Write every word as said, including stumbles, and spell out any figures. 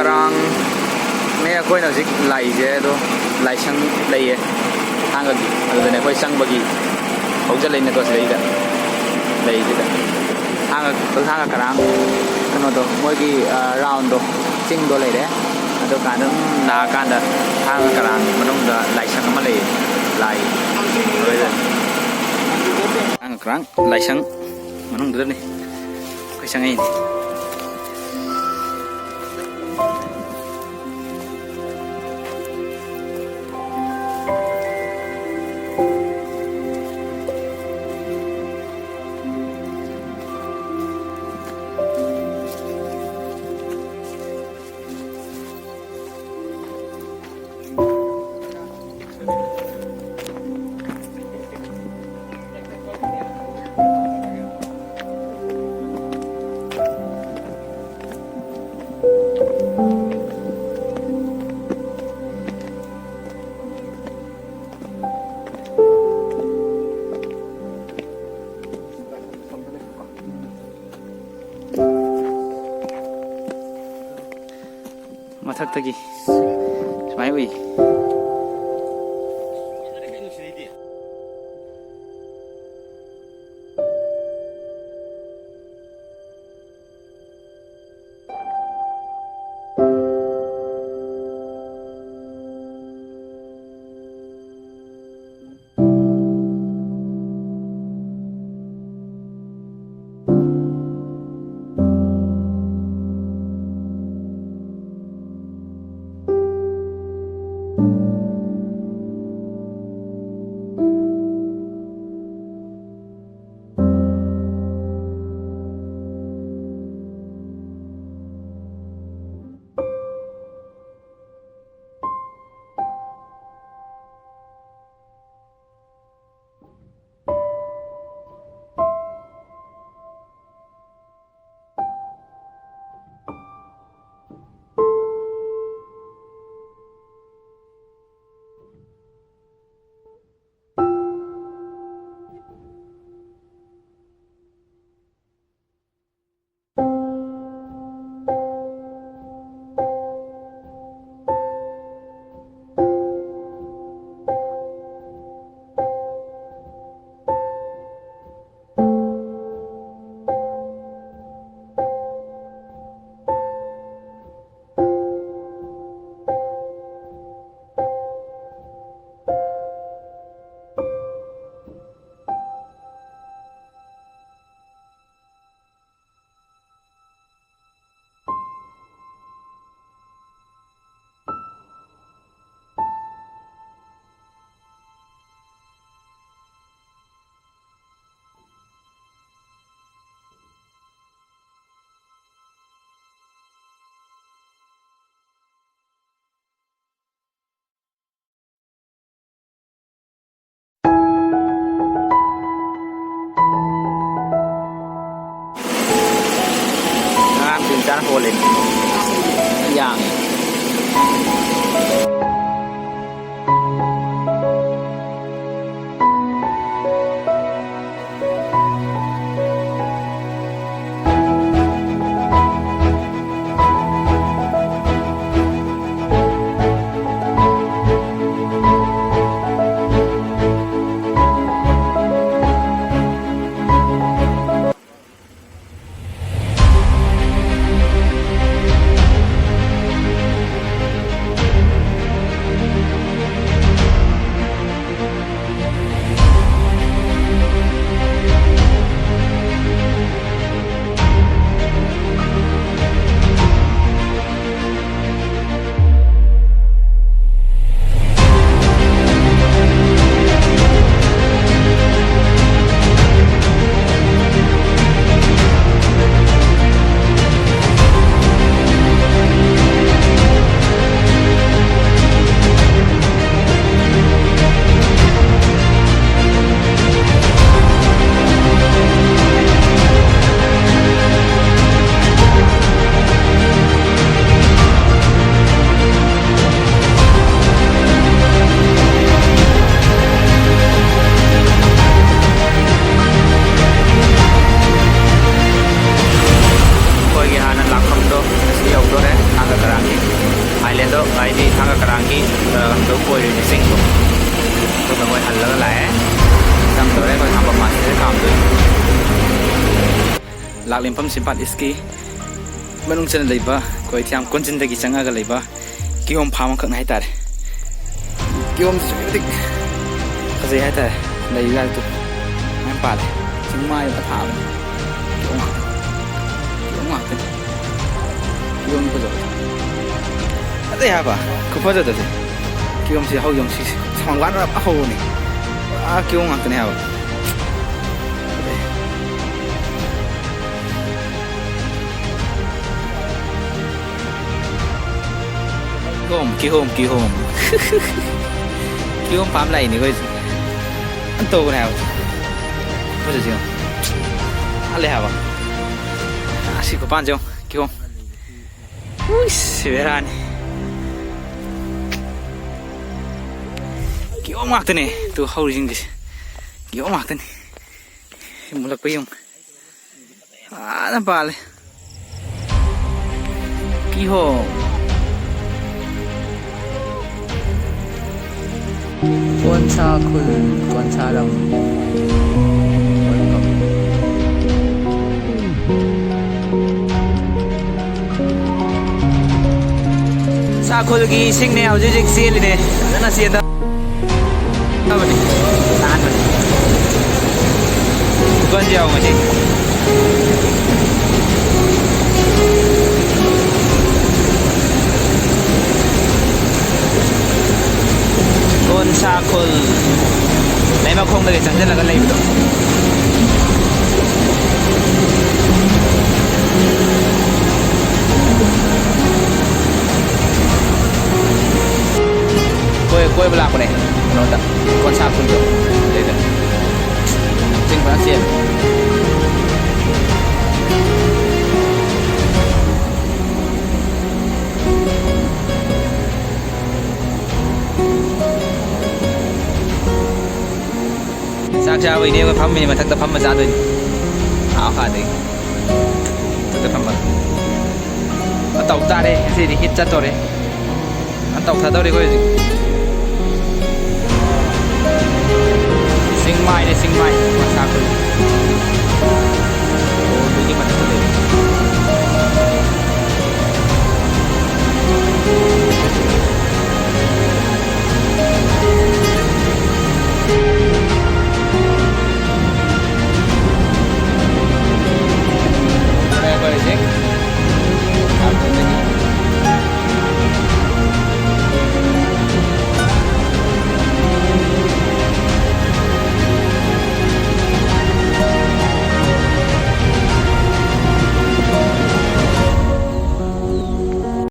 ꯀꯔꯥꯡꯅꯦ ꯑꯩꯈꯣꯏꯅ ꯍꯧꯖꯤꯛ ꯂꯥꯛꯏꯁꯦ, ꯑꯗꯣ ꯂꯥꯏꯁꯪ ꯂꯩꯌꯦ ꯊꯥꯡꯒꯒꯤ, ꯑꯗꯨꯗꯅꯦ ꯑꯩꯈꯣꯏ ꯆꯪꯕꯒꯤ ꯍꯧꯖꯤꯜꯂꯛꯏꯅꯦꯀꯣ ꯁꯤꯗꯩꯗ ꯂꯩꯁꯤꯗ꯫ ꯊꯥꯡꯒ, ꯊꯥꯡꯒ ꯀꯔꯥꯡ ꯀꯩꯅꯣꯗꯣ, ꯃꯣꯏꯒꯤ ꯔꯥꯎꯟꯗꯣ, ꯆꯤꯡꯗꯣ ꯂꯩꯔꯦ꯫ ꯑꯗꯨ ꯀꯥꯟꯗ ꯑꯗꯨꯝ ꯂꯥꯛꯑꯀꯥꯟꯗ ꯊꯥꯡꯒ ꯀꯔꯥꯡ ꯃꯅꯨꯡꯗ ꯂꯥꯏꯁꯪ ꯑꯃ ꯂꯩꯌꯦ, ꯂꯥꯏ꯫ ꯊꯥꯡꯒ ꯀꯔꯥꯡ ꯂꯥꯏꯁꯪ ꯃꯅꯨꯡꯗꯨꯗꯅꯤ ꯑꯩꯈꯣꯏ ꯆꯪꯉꯛꯏꯅꯦ꯫ ꯃꯊꯛꯇꯒꯤ ꯁꯨꯃꯥꯏꯅ ꯎꯏ꯫ ꯐꯖꯅ ꯍꯣꯜꯂꯦ꯫ ꯌꯥꯡꯉꯦ꯫ ꯑꯩꯈꯣꯏꯒꯤ ꯍꯥꯟꯅ ꯂꯥꯛꯐꯝꯗꯣ ꯉꯁꯤ ꯌꯧꯗꯣꯔꯦ, ꯊꯥꯡꯒ ꯀꯔꯥꯡꯒꯤ ꯑꯥꯏꯂꯦꯟꯗꯣ, ꯍꯥꯏꯗꯤ ꯊꯥꯡꯒ ꯀꯔꯥꯡꯒꯤ, ꯑ, ꯂꯧ ꯈꯣꯏꯔꯤꯕ ꯆꯤꯡꯗꯣ꯫ ꯑꯗꯨꯒ ꯃꯣꯏ ꯍꯜꯂꯒ ꯂꯥꯛꯑꯦ꯫ ꯆꯪꯗꯣꯔꯦ ꯑꯩꯈꯣꯏ ꯈꯥꯝꯕ ꯃꯥꯁꯇꯔ ꯈꯥꯝꯗꯣꯏꯅꯤ꯫ ꯂꯥꯛꯂꯦꯟꯐꯝ ꯁꯤꯝꯐꯥꯜ ꯏꯁꯀꯤ ꯃꯅꯨꯡ ꯆꯟꯅ ꯂꯩꯕ, ꯑꯩꯈꯣꯏ ꯊꯤꯌꯥꯝ ꯀꯣꯟꯖꯤꯟꯗꯒꯤ ꯆꯪꯉꯒ ꯂꯩꯕ ꯀꯤꯍꯣꯝ ꯐꯥꯝ ꯑꯃꯈꯛꯅꯤ ꯍꯥꯏꯇꯥꯔꯦ꯫ ꯀꯤꯍꯣꯝꯁꯨ ꯑꯗꯨꯛꯀꯤ ꯃꯇꯤꯛ ꯐꯖꯩ ꯍꯥꯏꯇꯥꯔꯦ꯫ ꯂꯩ ꯂꯥꯏꯗꯨ ꯃꯌꯥꯝ ꯄꯥꯜꯂꯦ꯫ ꯆꯤꯡꯃꯥꯏ ꯑꯊꯥꯕꯅꯤ꯫ ꯀꯤꯍꯣꯝ ꯉꯥꯛꯇꯅꯤ꯫ ꯀꯤꯍꯣꯝ ꯉꯥꯛꯇꯅꯤ꯫ ꯀꯤꯍꯣꯝ ꯐꯖꯕ꯫ ꯐꯖꯩ ꯍꯥꯏꯕ꯫ ꯈꯨꯐꯖꯗꯁꯦ꯫ ꯀꯤꯍꯣꯝꯁꯤ ꯍꯧ ꯌꯦꯡꯉꯨ ꯁꯤꯁꯦ꯫ ꯁꯥꯎꯟ ꯋꯥꯅ ꯍꯧꯕꯅꯤ꯫ ꯄꯨꯔꯥ ꯀꯤꯍꯣꯝ ꯉꯥꯛꯇꯅꯦ ꯍꯥꯏꯕ꯫ ꯐꯖꯩ꯫ ꯀꯤꯍꯣꯝ, ꯀꯤꯍꯣꯝ, ꯀꯤꯍꯣꯝ꯫ ꯀꯤꯍꯣꯝ ꯐꯥꯝ ꯂꯥꯛꯏꯅꯦ ꯑꯩꯈꯣꯏꯁꯦ꯫ ꯌꯥꯝ ꯇꯧꯕꯅꯦ ꯍꯥꯏꯕ꯫ ꯐꯖꯁꯤ ꯌꯦꯡꯉꯣ꯫ ꯅꯥꯜꯂꯦ ꯍꯥꯏꯕ꯫ ꯑꯁꯤ ꯈꯨꯄꯥꯟꯁꯦ ꯌꯦꯡꯉꯣ꯫ ꯀꯤꯍꯣꯝ꯫ ꯎꯏꯁ, ꯕꯦꯔꯥꯅꯤ꯫ ꯀꯤꯍꯣꯝ ꯉꯥꯛꯇꯅꯦ ꯇꯨ ꯍꯧꯔꯤꯁꯤꯡꯁꯦ꯫ ꯀꯤꯍꯣꯝ ꯉꯥꯛꯇꯅꯤ꯫ ꯁꯤ ꯃꯨꯜꯂꯛꯄ ꯌꯦꯡꯉꯨ꯫ ꯐꯖꯅ ꯄꯥꯜꯂꯦ꯫ ꯀꯤꯍꯣꯝ꯫ ꯀꯣꯟꯁꯥ ꯈꯨꯜ, ꯀꯣꯟꯁꯥ ꯂꯝ꯫ ꯀꯣꯟꯁꯥ ꯈꯨꯜꯒꯤ ꯏꯁꯤꯡꯅꯦ ꯍꯧꯖꯤꯛ ꯍꯧꯖꯤꯛ ꯆꯦꯜꯂꯤꯅꯦ꯫ ꯐꯖꯅ ꯆꯦꯟꯗꯕꯅꯤ꯫ ꯅꯥꯟꯕꯅꯤ꯫ ꯈꯨꯀꯟꯁꯦ ꯌꯦꯡꯉꯨ ꯉꯁꯤ꯫ ꯀꯣꯟꯁꯥ ꯈꯨꯜ꯫ ꯂꯩꯃꯈꯣꯡꯗꯒꯤ ꯆꯪꯁꯤꯜꯂꯒ ꯂꯩꯕꯗꯣ꯫ ꯀꯣꯏ-, ꯀꯣꯏꯕ ꯂꯥꯛꯄꯅꯦ ꯀꯩꯅꯣꯗ, ꯀꯣꯟꯁꯥ ꯈꯨꯜꯗꯣ꯫ ꯑꯗꯩꯗ ꯆꯤꯡ ꯐꯖꯅ ꯆꯦꯜꯂꯦ꯫ ꯆꯥꯛ ꯆꯥꯕꯩꯅꯦ ꯑꯩꯈꯣꯏ ꯐꯝꯃꯤꯅꯦ, ꯃꯊꯛꯇ ꯐꯝꯃ ꯆꯥꯗꯣꯏꯅꯤ꯫ ꯑꯥ ꯃꯈꯥꯗꯒꯤ꯫ ꯃꯊꯛꯇ ꯐꯝꯃ꯫ ꯇꯧ ꯇꯥꯔꯦ ꯉꯁꯤꯗꯤ, ꯍꯤꯠ ꯆꯠꯇꯣꯔꯦ꯫ ꯇꯧꯊꯗꯧꯔꯦ ꯑꯩꯈꯣꯏ ꯍꯧꯖꯤꯛ꯫ ꯆꯤꯡꯃꯥꯏꯅꯦ, ꯆꯤꯡꯃꯥꯏ꯫ ꯃꯁꯥ ꯑꯩꯈꯣꯏ꯫ ꯑꯣ, ꯑꯗꯨꯒꯤ ꯃꯊꯛꯇ ꯂꯩꯔꯦ꯫